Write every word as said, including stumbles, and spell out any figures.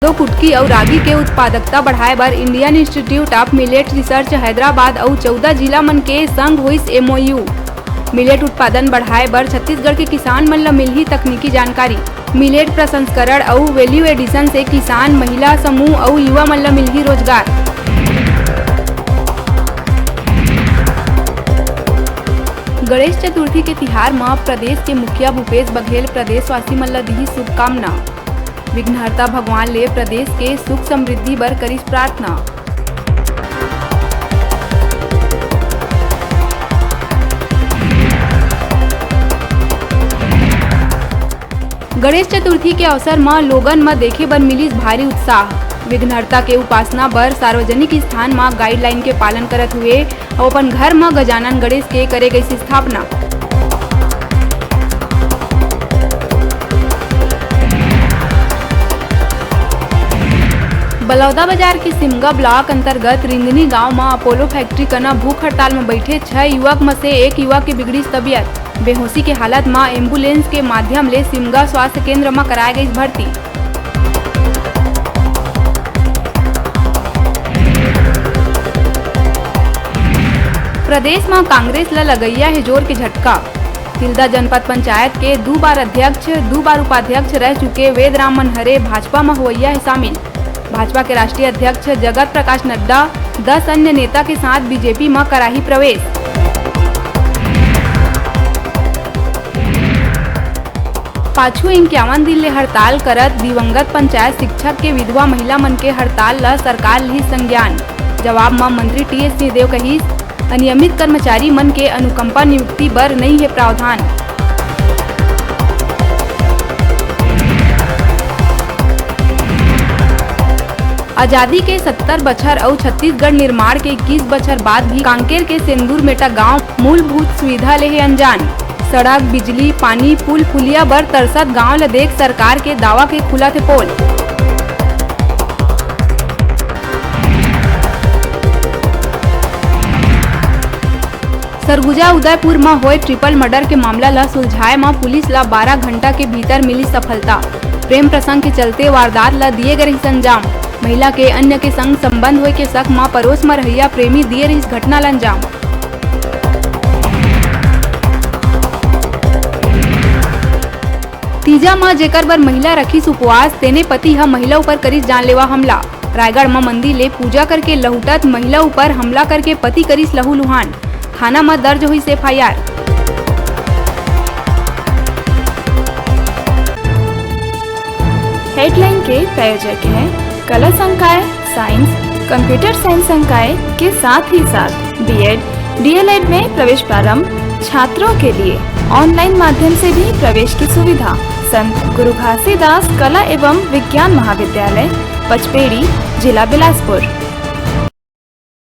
कोदो, कुटकी अउ रागी के उत्पादकता बढ़ाए बर Indian Institute of Millet Research Hyderabad अउ चौदह जिला मन के संग होइस M O U। मिलेट उत्पादन बढ़ाए बर छत्तीसगढ़ के किसान मन ल मिलही तकनीकी जानकारी। मिलेट प्रसंस्करण अउ value addition से किसान, महिला समूह अउ युवा मन ल मिलही रोजगार। गणेश चतुर्थी के तिहार म प्रदेश के मुखिया भूपेश बघेल प्रदेशवासी मन ल दिही शुभकामना। विघ्नहर्ता भगवान ले प्रदेश के सुख समृद्धि बर करिस प्रार्थना। गणेश चतुर्थी के अवसर म लोगन म देखे बर मिलिस भारी उत्साह। विघ्नहर्ता के उपासना बर सार्वजनिक स्थान म guideline के पालन करत हुए अउ अपन घर म गजानन गणेश के करे गइस स्थापना। बलौदा बाजार के सिमगा block अंतर्गत रिंगनी गांव म Apollo factory कना भूख हड़ताल म बइठे छह युवक म से एक युवक के बिगड़िस तबियत। बेहोशी के हालत म ambulance के माध्यम ले सिमगा स्वास्थ्य केंद्र म कराए गइस भर्ती। प्रदेश म कांग्रेस ल लगइया हे जोर के झटका। तिल्दा जनपद पंचायत के दू बार अध्यक्ष, दू बार उपाध्यक्ष रह चुके वेदराम मनहरे भाजपा म होवइया हे शामिल। भाजपा के राष्ट्रीय अध्यक्ष जगत प्रकाश नड्डा दस अन्य नेता के साथ B J P म कराही प्रवेश। पाछू इक्यावन दिन ले हड़ताल करत दिवंगत पंचायत शिक्षक के विधवा महिला मन के हड़ताल ल सरकार लिही संज्ञान। जवाब म मंत्री T S सिंहदेव कहिस, अनियमित कर्मचारी मन के अनुकंपा नियुक्ति बर नइ हे प्रावधान। आजादी के सत्तर बछर अउ छत्तीसगढ़ निर्माण के इक्कीस बछर बाद भी कांकेर के सेंदुरमेटा गांव मूलभूत सुविधा ले हे अनजान। सड़क, बिजली, पानी, पुल पुलिया बर तरसत गांव ल देख सरकार के दावा के खुलत हे पोल। सरगुजा उदयपुर म होए triple murder के मामला ल सुलझाए म पुलिस ल बारह घंटा के भीतर मिली सफलता। प्रेम प्रसंग के चलते वारदात ल दिए गे रहिस अंजाम। महिला के अन्य के संग संबंध होए के शक म परोस म रहइया प्रेमी दिए रहिस घटना ल अंजाम। तीजा म जेकर बर महिला रखिस उपवास, तेने पति ह महिला ऊपर करिस जानलेवा हमला। रायगढ़ म मंदिर ले पूजा करके लहुटत महिला ऊपर हमला करके पति करिस लहूलुहान। थाना म दर्ज होइस F I R। हेडलाइन के प्रायोजक हैं कला संकाय, साइंस, कंप्यूटर साइंस संकाय के साथ ही साथ B Ed, D El Ed में प्रवेश प्रारंभ, छात्रों के लिए ऑनलाइन माध्यम से भी प्रवेश की सुविधा, संत गुरु घासीदास कला एवं विज्ञान महाविद्यालय, पचपेड़ी, जिला बिलासपुर।